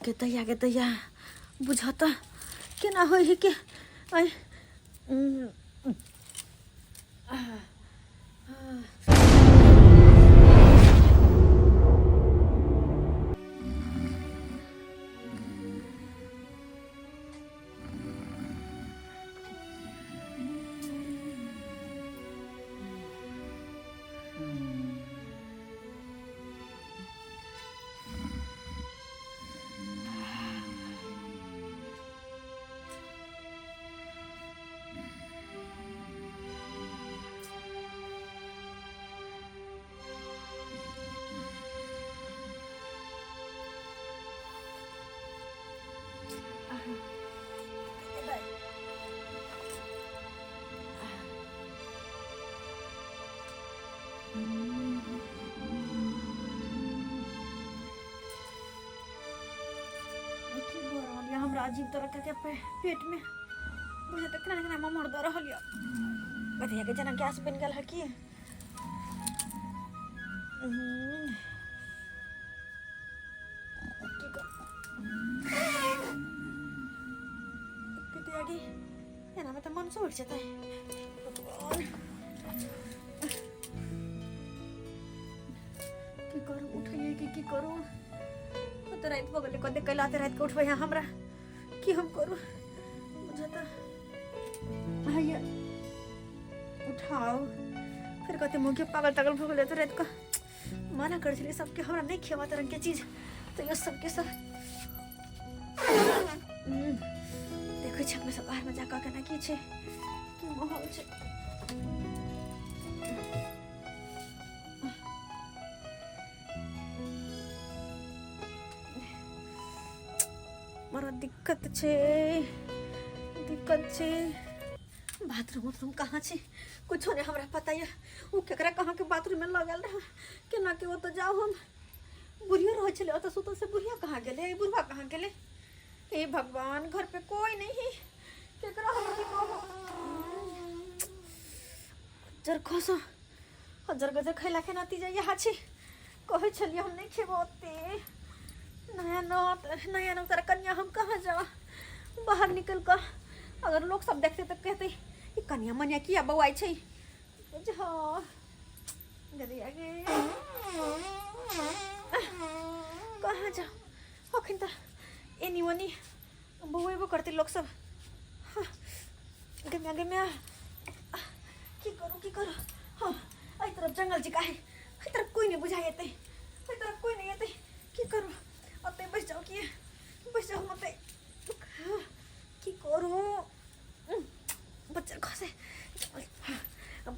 गे दैया गे दैया बुझऽ तऽ केना होइ है के आइ की भऽ रहल यऽ हमरा अजीब तरह के पेट में बुझे तऽ केना केना ममोर दऽ रहल यऽ कथी के जेना गैस बनि गेल है की। की कर कथी आगे एना में तऽ मन से उठि जेतै भगवान, की करू, उठैए कि की करू? तऽ राति भऽ गेलै, कते कैला तऽ रातिके उठबै है हमरा? की हम करू बुझता हैया, उठाओ। फिर कहते मुँह के पागल तागल भऽ गेलै। तऽ रातिके मना करै छलियै सबके, हमरा नहि खेबा तरंग के चीज, तैयो सबके सब। देखै छी अपने सब बाहरमे जाकऽ केना की छै, की माहौल छै। बड़ा दिक्कत छै, दिक्कत छै। बाथरूम उथरूम कहाँ छै? कुछो नहि हमरा पता यऽ। ओ केकरा कहाँ के बाथरूम में लऽ गेल रहै, केना के ओतऽ जाउ हम? बुढ़ियो रहै छलै ओतऽ सुतल, से बुढ़िया कहाँ गेलै? बुढ़वा कहाँ गेलै? हे भगवान, घर पे कोई नहीं है, केकरा हम की कहू? जर खसो हजर गजर खैला के नतीजा इएह छै। कहै छलियै हम नहि खेबो ओते। नया नौत, नया नौतर कन्या हम कहाँ जाउ बाहर निकल कऽ? अगर लोक सब देखतै तऽ कहतै ई कन्या मनिया किया बौआइ छै। बुझो गदैया गे, कहाँ जाउ? अखन तऽ एनी ओनी बौएबो करतै लोक सब। गे म्या, गे म्या, की करू, की करू? हाँ, एहि तरफ जंगल जी काहे, एहि तरफ कोई नहीं बुझाइ एतै, एहि तरफ कोई नहीं एतै। की करू? ओतै बैस जाउ की? बैस जाउ हम ओतै। की करू? बच्चा खसे,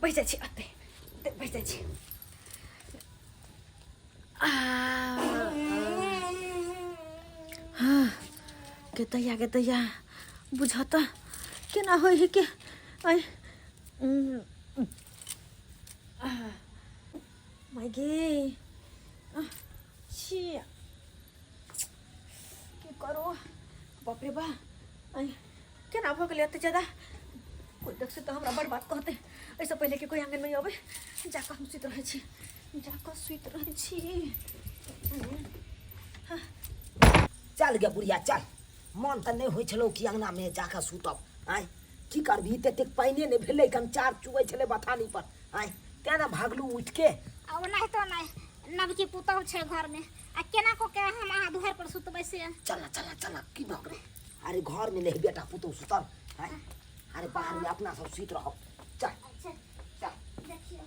बैस जाइ छी ओतै, ओतै बैस जाइ छी। हाँ, के दैया गे दैया, बुझ तऽ केना होइ है के आइ माय गे। छी, की करू? बाप रे बा, आइ केना भऽ गेलै एते ज्यादा? कोइ देखतै तऽ हमरा बड़ बात कहतै। एहिसँ पहिले कि कोइ आङ्गनमे अबै, जाकऽ हम सुति रहै छी, जाकऽ सुति रहै छी। चल गे बुढ़िया चल। मन तऽ नहि होइ छलौ कि अङ्गनामे जाकऽ सुतब। आँय, की करबही, तऽ एतेक पानिए नहि भेलै, कंचार चुबै छलै बथानी पर। आँय, तेँ ने भागलू उठिके। आ ओनाहितो नहि नवकी पुतहु छै घरमे, आ केना कऽ के हम अहाँ दुआरि पर सुतबै से? चल ना, चल ना, चल ना। की भऽ गेलै? अरे घरमे नहि बेटा पुतहु सुतल? आँय, अरे बाहरमे अपना सब सुति रहब। चल। अच्छा। चल। देखियौ,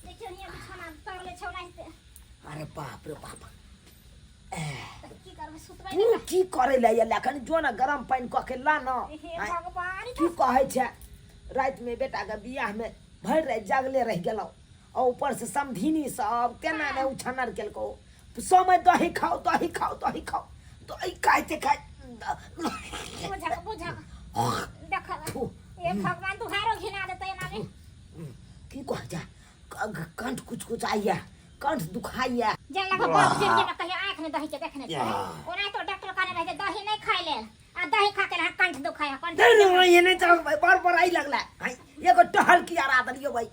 देखियौ, हियाँ बिछौना तरले छै ओनाहिते। अरे बाप रे बाप। तऽ की करबै, सुतबै? तू की करै लए एलै अखन? जो ने गरम पानि कऽ के ला न। हे आँय, भगवान। की कहै छै, रातिमे बेटाके बियाहमे भरि राति जागले रहि गेलहुँ, आ ऊपर से समधिनी सब केना ने उछन्नर केलकौ। समय दही खाओ, दही खाओ, दही खाओ, दही खाइते खाइत बुझक बुझक देख। थू। हे भगवान, दुहारो घिना देतै एना मे। की कहै छै, कंठ कुछ कुछ आइया, कंठ दुखाइया। जेन लगा बाप जिंदगी में कहियो आंख में दही के देखने छै। ओना तो डॉक्टर कहने रहे जे दही नहीं खाय लेल, आ दही खा के रहा कंठ दुखाय कंठ। नहीं नहीं, ये नहीं चल भाई, बड़ बड़ाई लगला हाय। एगो टहल की आरा दलियो भाई,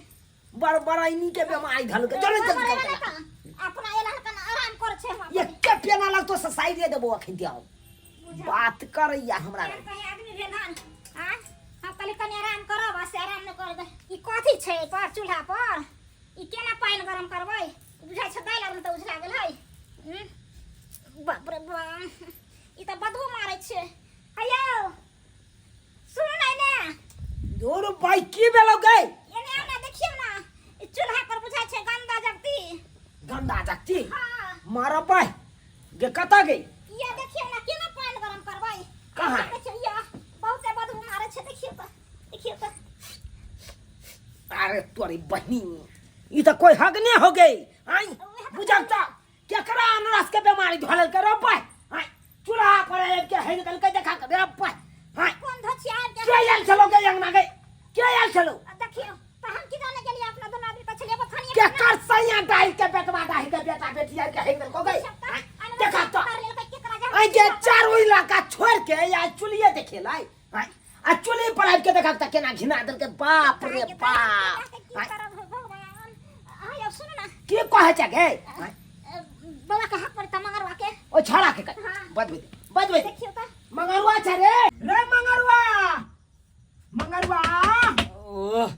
बड़ बड़ाई के बीमारी धल के चल जल्दी कर। अपना एला कन आराम कर छै हम। ये के पेना लगतो ससाई दे देबो अखन दियाओ। बात करैया हमरा केहन कहीं आदमी भेल हन आँय हम कहली कनि आराम करब आ से आराम नहि कर दे ई कथी छै एहि पर चूल्हा पर ई केना पानि गरम करबै बुझाइ छै दालि आर तऽ उझला गेल है बाप रे बाप ई तऽ बदबू मारै छै हेयौ सुनू ने ने दूर भाई की भेलो गई एने आउ ने देखियौ ने ई चूल्हा पर बुझाइ छै गन्दा जगती गंदा जगती हाँ मारा भाई गे कतऽ गई ये देखियौ ने केना पानि गरम करबै कहाँ? देखियौ ये बहुते बदबू मारै छै देखियौ तऽ देखियौ तऽ अरे तोरी बहनी ई तऽ कोई हक नहीं हो गई आई बुझल तऽ केकरा अनरस के बीमारी धोलल के रे भाई आई चूल्हा पर आबि के हेग देलकै देखा के रे भाई आई कोन धोछी आबि के आयल छलो गे अंगना गे के आयल छलो देखियौ तऽ हम की जाने गेलियै अपना दुनू आदमी तऽ छलियै बथानिये के कर सैया डाल के बेटवा डाल के बेटा बेटी आर के हेग देलको गे देखा तो आई जे चारू इलाका छोड़ के या चुलिए देखे लाई आई आ चुली पर आबि के देखा त केना घिना देलकै बाप रे बाप की करब हे भगवान आय सुन ना की कहै छै गे बाबा के हाथ पर त मंगरवा के ओ छड़ा के हाँ। बजबै दे बजबै दे देखियो त मंगरुआ छै रे रे मंगरुआ मंगरुआ ओह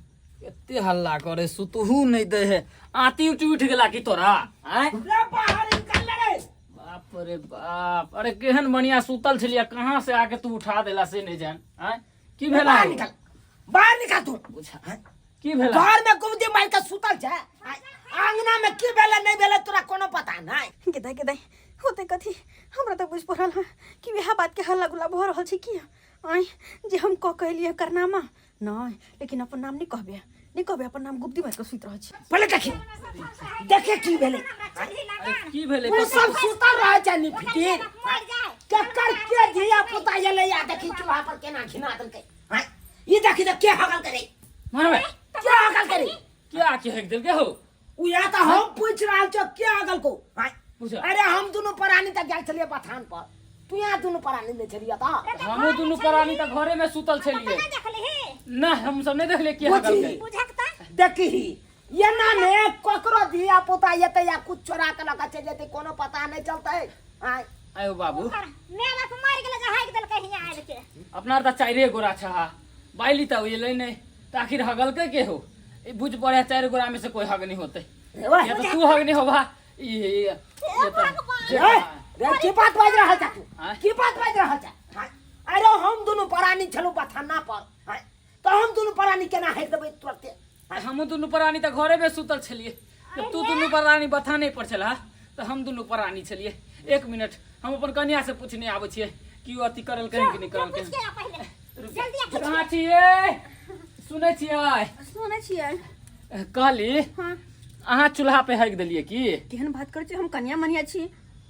एते हल्ला करे सुतहू नहीं दे है आती उठी उठ गेला की तोरा आय रे बाहर निकल रे बाप रे बाप अरे केहन बढ़िया सुतल छलिया कहाँ से आके तू उठा देला से नहीं जान आय की भेला बाहर निकल बाहर निकल तू बुझा की भेला घर में गुमदी मार के सुतल छै आंगना में की भेलै नहीं भेलै तोरा कोनो पता नहीं गेदाइ गेदाइ होतै कथी हमरा तऽ बुझि पड़ल हँ कि वएह बातके हल्ला गुल्ला भऽ रहल छै की आँय जे हम कऽ के एलियै करनामा नहि लेकिन अपन नाम नहि कहबै नहि कहबै अपन नाम गुप्ती मारि कऽ सुति रहल छी पहिले देखी देखे की भेलै अरे की भेलै ओ सब सुतल रहै छै नि फिकिर केकर के धिया पुता एलै आ देखी चूल्हा पर केना घिना देलकै आँय ई देखी तऽ के हगल करे मारबे के हगल करे क्या के हेक देलकै हो उहे तऽ हम पूछि रहल छियौ के हगल को आँय पूछ। अरे हम दुनू प्राणी तऽ गेल छलियै बथान पर तू यहाँ दुनू प्राणी नहि छलियै तऽ हमहूँ दुनू प्राणी तऽ घरे में सुतल छलियै ना हम सब नहीं देखले के बुझी। हगलकै देखी एना ने ककरो धिया पुता एतै या कुछ चोरा के लऽ के चलि जेतै कोनो पता नहि चलतै आँय आयो बाबू अपना तऽ चारिए गोरा छहा बाइली तऽ एलै नहि तऽ आखिर हगलकै के हो ई बुझ पड़े चारि गोरा में से कोई हग नहीं होते रे वाह। या तो तू हग नहीं होबा ई ये तो रे रे की बात बाजि रहल छा तू आँय? की बात बाजि रहल छा आँय? अरे हम दुनू प्राणी छलहुँ बथाना पर आँय? तऽ हम दुनू प्राणी केना हेक देबै तुरते हमहूँ दुनू प्राणी तऽ घरे में सुतल छलियै जब तू दुनू प्राणी बथाने पर छलहा तऽ हम दुनू प्राणी छलियै एक मिनट हम अपन कनिया से पूछने आबै छियै कि ओ अथी करलकै कि नहि करलकै कहाँ छियै सुनै छियै सुनै छियै कहली हाँ अहाँ चूल्हा पे हगि देलियै की केहन बात करै छी हम कनिया मनिया छी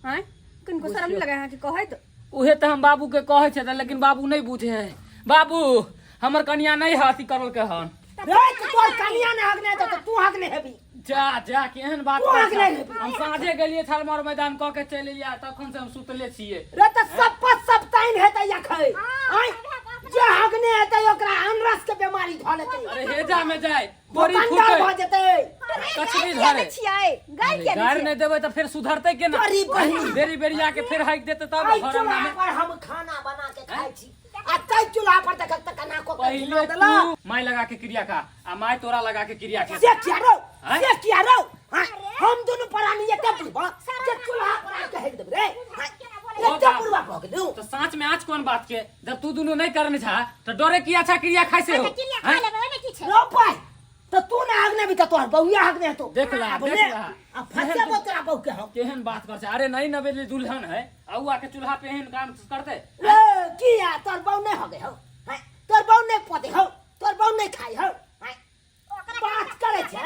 आँय किनको शरम नहि लगै अहाँके कहैत उहे तऽ हम बाबू के कहै छै लेकिन बाबू नहि बुझे है बाबू हमर कनिया नहि है अथी करलकै हन रे तो तोर कनिया ने हगने तो तू हगने हेबी जा जा केहन बात तू करै हगने छह? हेबी हम साँझे गेलियै थालमार मैदान कऽ के चलि एलियै तखन से हम सुतले छियै रे त सब पर सब ताइन हेतै अखै आय जे हगने हेतै ओकरा अनरस के बीमारी ध लेतै अरे हेजा में जाय बड़ी बतंडर फूटे भ जेतै कचरी किया धरे दै छियै गाय किया दै गारि छियै नहि देबै तऽ फेर सुधरतै केना तोरी बहिन। बेरी बेरी आके फेर हाइक देतै तब एहि घर चूल्हा अंगना में पर हम खाना बना के खाइ छी आ तै चूल्हा पर देखत त केना को के पहिले घिना देलक तू माय लगा के क्रिया खा आ माय तोरा लगा के क्रिया खा से किया रौ आँय? से किया रौ आँय? हम दुनू प्राणी एते बुढ़बा जे चूल्हा पर आके हेक देबै रे आँय? एते बुढ़बा भऽ गेलौ तो साँच में आँच कोन बात के जब तू दुनू नहीं करने छा तो डरे किया छा क्रिया खाइ से हो आँय? रौ पाइ तऽ तू ना हगने भी तऽ तोहर बहुआ हगने हेतौ देख ला, आब देख ने, ला। आ फंसेबो तोरा बहु के हम केहन बात कर छे अरे नहीं नवेली दुल्हन है आ उ आके चूल्हा पे एहन काम करते रे किया तोहर बहु नहीं हगे हौ हैं? तोहर बहु नहीं पते हौ तोहर बहु नहीं खाइ हौ हैं? बात करै छै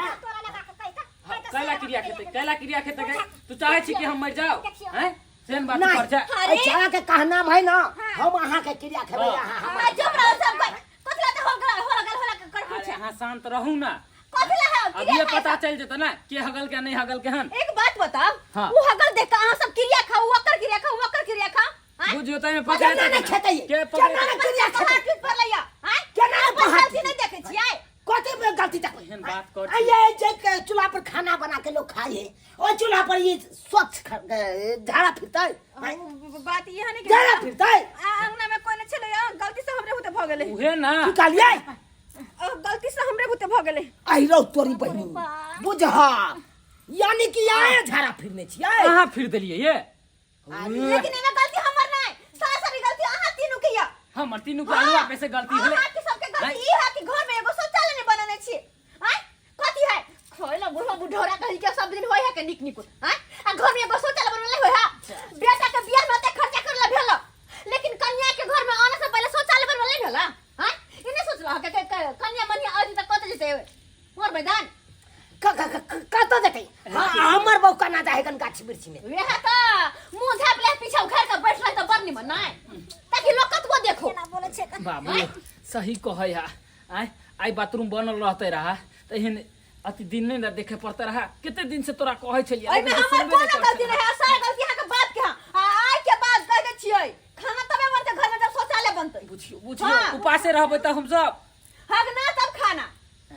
कैला क्रिया खेते कैला क्रिया खेते गए तू चाहे छी कि हम मर जाओ हैं सेहन बात नहीं कर छे अरे छड़ा के कहना है ना हम अहाँ के क्रिया खेबै अहाँ आ हमर चुप रहो सब कोई कथला त हो गल हो गल हो गल कर अरे अहाँ शांत रहू ना कथला है अब ये पता चल जेतै ना के हगल के नहीं हगल के हन एक बात बताओ हाँ। वो हगल देख के अहाँ सब क्रिया खाओ ओकर क्रिया खाओ ओकर क्रिया खाओ आँय? बुझियो तै में पकड़े केना नहि खेतै के पकड़े केना नहि क्रिया पहाड़ खेतै टूट पड़लै या आँय? केना अपन पहाड़ गलती नहि देखै छियै कथी में गलती तक एहन बात कर आइए जे के चूल्हा पर खाना बना के लोग खाए है ओइ चूल्हा पर ये स्वच्छ झाड़ा फिरतै आ, उ बात इहे नहीं कि झाड़ा फिरतै आ अंगना में कोई नहीं छलै आ, गलती से हमरे होते भ गेलै उहे ना की कहलियै आ, गलती से हमरे होते भ गेलै आई रौ तोरी बहिनी बुझहा यानी कि आए झाड़ा फिरने छियै अहाँ फिर देलियै ये लेकिन एमे गलती हमर नहीं सारा सारी गलती अहाँ तीनू के या हमर तीनू के अलुआ पे से गलती भेलै अहाँ के सबके गलती ई है कि घर में एगो शौचालय नहीं बनने छी आय कथी है खोइला बुढ़वा बुढ़ौरा कहि के सब दिन होय है के निक निक आय आ घर में एगो शौचालय बनले होय है बेटा के बियाह में ओते खर्चा करला भेल लेकिन कन्या के घर में आने से पहले शौचालय बनवले नहीं भेल आय ई नहीं सोचला के कन्या मनिया आज तक कत जेते मोर मैदान कतऽ जेतै हाँ, हमर बहू केना जाए गन गाछी वृक्षी में वएह तऽ मुँह झाँप ले पीछा उखाड़ के बैठ रहे तऽ बड़ निमन नहि ताकि लोग कतबो देखो केना बोलै छै बाबू सही कहै हा आय आइ बाथरूम बनल रहते रहा तऽ एहन अति दिन नहि ने देखे पड़ते रहा कते दिन से तोरा कहै छलियै एहिमे लेकिन हमर सुनबे नहि कोनो गलती करै नहि है सारा गलती अहाँके बाप के है आ आइ के बाद कह दै छियै खाना तबे बनतै घर में जब शौचालय बनतै बुझियो बुझियो हाँ। उपासे रहबै तऽ हमसब हगना तब खाना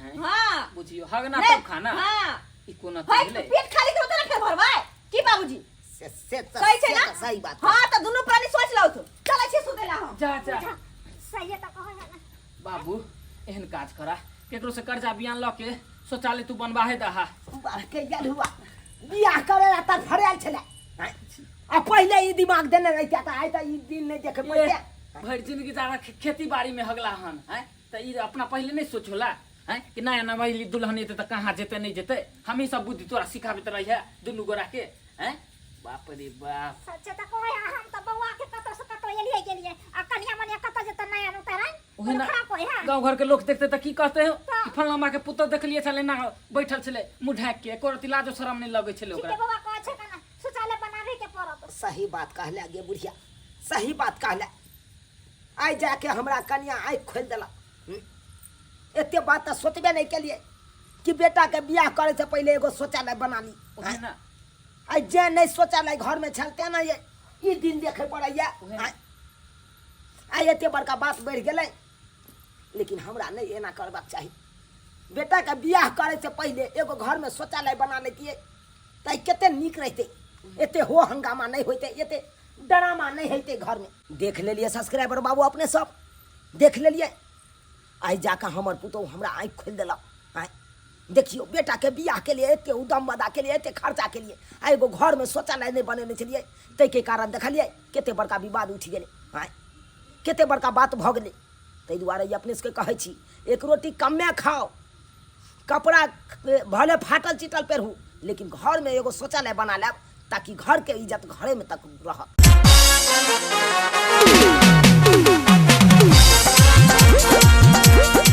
आँय, हाँ बुझियो हगना नहीं, तब खाना हाँ ई कोना है भेलै पेट खाली करो तऽ फेर भरबै की बाबूजी से तऽ सही छै से ना तऽ सही बात हाँ तऽ दुनू प्राणी सोच लौ तू चलै छी सुतै ला हम जा जा सही तऽ कहै है ना बाबू एहन काज करा केकरो से कर्जा बियान लऽ के शौचालय तू बनवाहे दहा बाह के गेल हुआ बियाह करे ला तऽ फड़ायल छलै आँय? आ पहिले ई दिमाग देने रहिते तऽ आइ तऽ ई दिन नहि देखे पड़ते भरि जिंदगी जादा खेती बाड़ी में हगला हन हैं तऽ ई अपना पहिले नहि सोचला हैं कि नया नवेली दुल्हन एतै तऽ कहाँ जेतै नहि जेतै हमही सब बुद्धि तोरा सिखाबैत रहिए दुनू गोरा के हैं बाप रे बाप सच्चे तऽ कहै है हम तऽ बौआ के कतौ से कतौ एलियै गेलियै आ कनिया मनिया कतौ जेतै नया नुतरन ओहे ना खराब होय है गाँव घर के लोग देखते तऽ की कहते हो कि फलना माँ के पुतोह देखलिए छलै ना बैठल छलै मुँह ढाकि के एको रत्ती लाजो शरम नहि लगै छलै ठीके ओकरा बौआ कहै छै कना शौचालय बनाबे के पड़त सही बात कहले गे बुढ़िया सही बात कहले आइ जाके हमरा कनिया आँखि खोलि देलक एते बात तऽ सोचबे नहि केलियै कि बेटाके बियाह करे से पहिले एगो शौचालय बना ली ओहे ना आइ जे नहि शौचालय घरमे छल तेना ये ई दिन देखे पड़ैया ओहे ना। आइ आइ एते बड़का बात बढ़ि गेलै लेकिन हमरा नहि एना करबाक चाही बेटाके बियाह करे से पहिले एगो घरमे शौचालय बना लैतियै तऽ कते नीक रहितै एते हो हंगामा नहि होइतै एते ड्रामा नहि होइतै घरमे देख लेलियै सब्सक्राइबर बाबू अपने सब देख लेलियै आइ जाकऽ हमर पुतहु हमरा आँखि खोलि देलक आँय देखियौ बेटाके बियाहके लिए एते उदम बदाके लिए एते खर्चाके लिए आ एगो घरमे शौचालय नहि बनेने छलियै ताहिके कारण देखलियै कते बड़का विवाद उठि गेलै आँय कते बड़का बात भऽ गेलै ताहि दुआरे ई अपने सबके कहै छी एक रोटी कमे खाउ कपड़ा भले फाटल चिटल पेरहू लेकिन घरमे एगो शौचालय बना लेब ताकि घरके इज्जत घरेमे तक रहत।